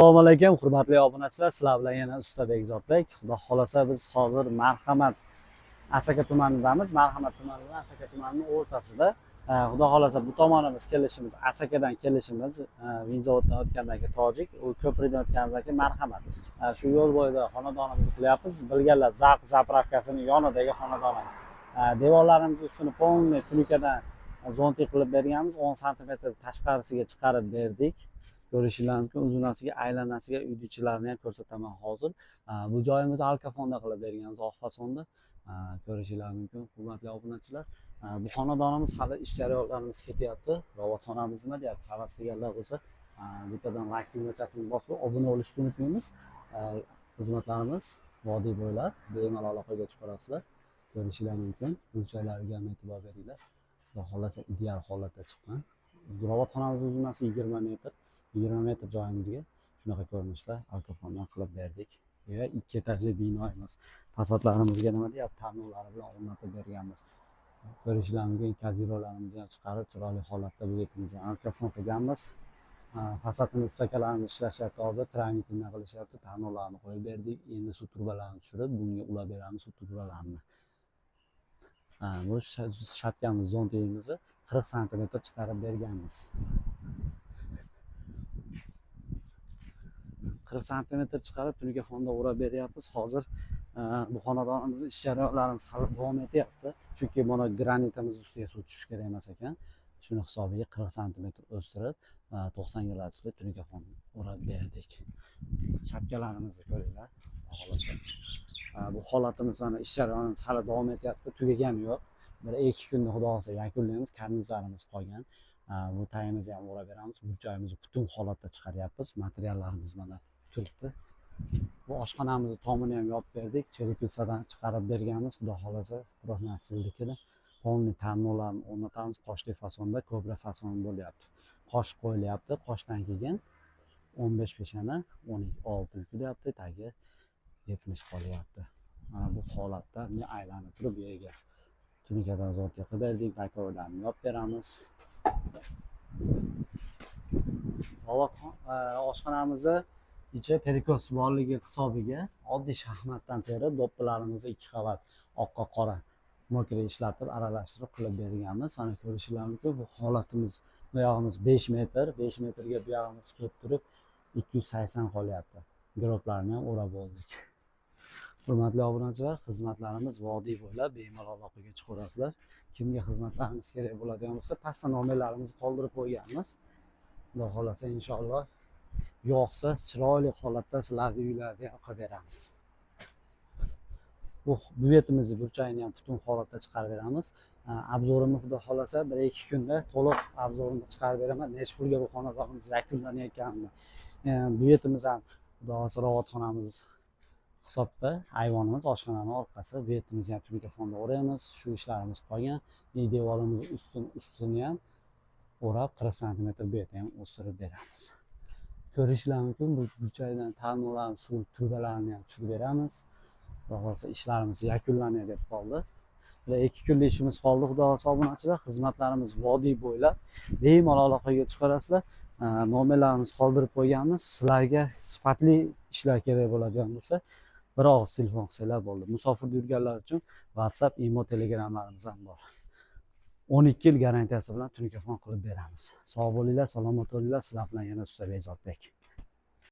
Assalomu alaykum, hurmatli obunachilar. Sizlar bilan yana usta Bekzodbek. Xudo xolasa, biz hozir Marhamat, Asaka tumanidamiz. Marhamat tumani bilan Asaka tumanining o'rtasida. Xudo xolasa, bu tomonimiz kelishimiz Asakadan kelishimiz, vinzavoddan o'tgandan keyin Tojik, u ko'prikdan o'tganimizdan keyin Marhamat. Shu yo'l bo'yida xonadonimizni qilyapmiz. Bilganlar, ZAQ заправка sini yonidagi xonadonimiz. Devorlarimiz ustini полный tunukadan зонтик qilib berganmiz. 10 santimetr tashqarisiga chiqarib berdik. Ko'rishinglar mumkin, uzunasiga, aylanasiga uyni ichilarini ham ko'rsataman hozir. Bu joyimizni alkafonda qilib berganmiz, oq fasonda. Ko'rishinglar mumkin, hurmatli obunachilar. Bu xonadonimiz hali ish jarayonlarimiz ketyapti. Robotxonamiz nima deyapti, havas qilganlar bo'lsa, bittadan layk tugmachasini bosib, obuna bo'lishni unutmaymiz. Xizmatlarimiz vodiy bo'ylab, bemalol aloqaga chiqarasizlar. Ko'rishinglar mumkin, burchaklariga ham e'tibor beringlar. Xudo xohlasa, ideal holatda chiqqan robotxonamiz uzunasi 20 metr. 20 metr joyimizga shunaqa ko'rinishda alkafondan qilib berdik. Va ikki etajli binoimiz fasadlarimizga nima deyapti, tarnovlari bilan o'rnatib berganmiz. Ko'rishinglar mumkin, козырёк larimizni ham chiqarib, chiroyli holatda bu yerimizni alkafon qilganmiz. Fasadini ustakalarimiz ishlashyapti hozir, травертин dan qilishyapti. Tarnovlarni qo'yib berdik. Endi suv trubalarini tushirib, bunga ulab beramiz suv trubalarini. Bu шапка miz, зонтик imizni 40 santimetr chiqarib berganmiz. 40 santimetr chiqarib, tunuka fonda o'rab beryapmiz hozir. Bu xonadonimizni ish jarayonlarimiz hali davom etyapti, chunki mana granitimiz ustiga suv tushishi kerak emas ekan. Shuni hisobiga 40 santimetr o'stirib, 90 gradusli tunuka fon o'rab berdik. Шапка larimizni ko'ringlar, xudo xohlasa. Bu holatimiz, mana ish jarayonimiz hali davom etyapti, tugagani yo'q. Bir ikki kunda, xudo xohlasa, yakunlaymiz. Karnizlarimiz qolgan. Bu tagimizni ham o'rab beramiz. Burchagimizni butun holatda chiqaryapmiz. Materiallarimiz mana turibdi. Bu oshxonamizni tomini ham yopib berdik, черепица dan chiqarib berganmiz. Xudo xohlasa, профнастил nikini полный tarnovlarni o'rnatamiz. Qoshli fasonda, kobra fason bo'lyapti. Qosh qo'yilyapti. Qoshdan keyin 15 peshana, 12 oltin kulyapti, tagi yepinish qolyapti. Mana bu holatda bunday aylanib turib, bu yerga tunukadan зонтик qilib berdik. Боковой larni yopib beramiz. Oshxonamizni ichi перекос borligi hisobiga oddiy shaxmatdan terib, do'ppilarimizni ikki qavat oqqa qora мокрый ishlatib, aralashtirib qilib berganmiz. Mana ko'rishinglar mumkin, bu holatimiz. Bu yog'imiz 5 metr, 5 metrga bu yog'imiz kelib turib 280 qolyapti. Гроб larni ham o'rab oldik. Hurmatli obunachilar, xizmatlarimiz vodiy bo'ylab, bemalol aloqaga chiqaverasizlar. Kimga xizmatlarimiz kerak bo'ladigan bo'lsa, pastda nomerlarimizni qoldirib qo'yganmiz. Xudo xohlasa, inshaalloh, yoqsa, chiroyli holatda sizlarni uylarga ham qilib beramiz. Bu byuvetimizni burchagini ham butun holatda chiqarib beramiz. Обзор imni, xudo xohlasa, bir ikki kunda to'liq обзор imni chiqarib beraman, nechi pulga bu xonadonimiz yakunlanayotganini. Byuvetimiz ham, xudo xohlasa, robotxonamiz hisobda, ayvonimiz, oshxonani orqasi, byuvetimizni ham tunuka fonda o'raymiz. Shu ishlarimiz qolgan. И devorimizni ustini ham o'rab, 40 santimetr bu yerda ham o'stirib beramiz. Ko'rishlar mumkin, bu burchakdan tarnovlarni, suv trubalarini ham tushirib beramiz. Xudo xohlasa, ishlarimiz yakunlanay deb qoldi. Bir ikki kunlik ishimiz qoldi, xudo xohlasa. Obunachilar, xizmatlarimiz vodiy bo'ylab, bemalol aloqaga chiqarasizlar. Nomerlarimizni qoldirib qo'yganmiz. Sizlarga sifatli ishlar kerak bo'ladigan bo'lsa, bir og'iz telefon qilsanglar bo'ldi. Musofirda yurganlar uchun WhatsApp, Imo, Telegramlarimiz ham bor. 12 yil garantiyasi bilan tunuka fon qilib beramiz. Sog' bo'linglar, salomat bo'linglar. Sizlar bilan yana usta Bekzodbek.